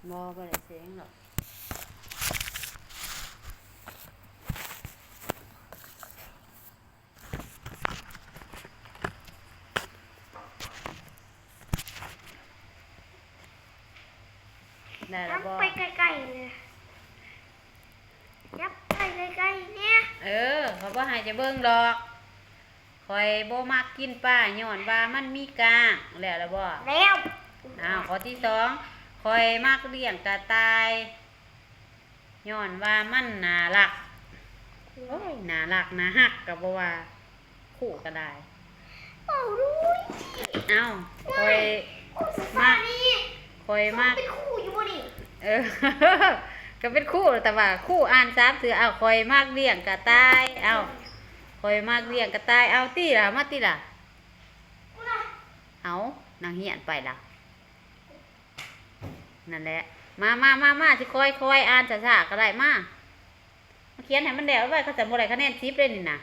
ບໍ່ ບໍ່ໄດ້ແສງດອກ. ໄດ້ແລ້ວບໍ່? ໄປໃກ້ໆແດ່ ຍັບໄປໃກ້ໆແດ່. ເອີ ຂ້ອຍບໍ່ໃຫ້ເຈົ້າເບິ່ງດອກ. ຂ້ອຍບໍ່ມັກກິນປາຍ້ອນວ່າມັນມີກ້າງ. ແລ້ວລະບໍ່? ແລ້ວ. ອ້າວ ຂໍ້ທີສອງ ຂ້ອຍມັກລ້ຽງກະຕ່າຍ ຍ້ອນວ່າມັນໜ້າຮັກ. ໂອ້ຍ ໜ້າຮັກໜ້າຮັກກໍບໍ່ວ່າ ຄູ່ກໍໄດ້. ເວົ້າດູ. ເອົ້າ ຂ້ອຍມັກ ຂ້ອຍມັກ ເປັນຄູ່ຢູ່ບໍ່ນີ້? ເອີ ກໍເປັນຄູ່ ແຕ່ວ່າຄູ່ອ່ານສາມເທື່ອ. ເອົ້າ ຂ້ອຍມັກລ້ຽງກະຕ່າຍ. ເອົ້າ ຂ້ອຍມັກລ້ຽງກະຕ່າຍ. ເອົາຕິລະ ມາຕິລະ. ເອົາ ນັກຮຽນໄປລະ. ນັ້ນແຫຼະ ມາ ມາ ມາ ມາ ຊິຄ່ອຍໆ ອ່ານຊ້າໆກໍໄດ້. ມາ ມາຂຽນໃຫ້ມັນແລ້ວໄວໆ ຄັນຊັ້ນບໍ່ໄດ້ຄະແນນສິບເດ້ນີ້ນະ.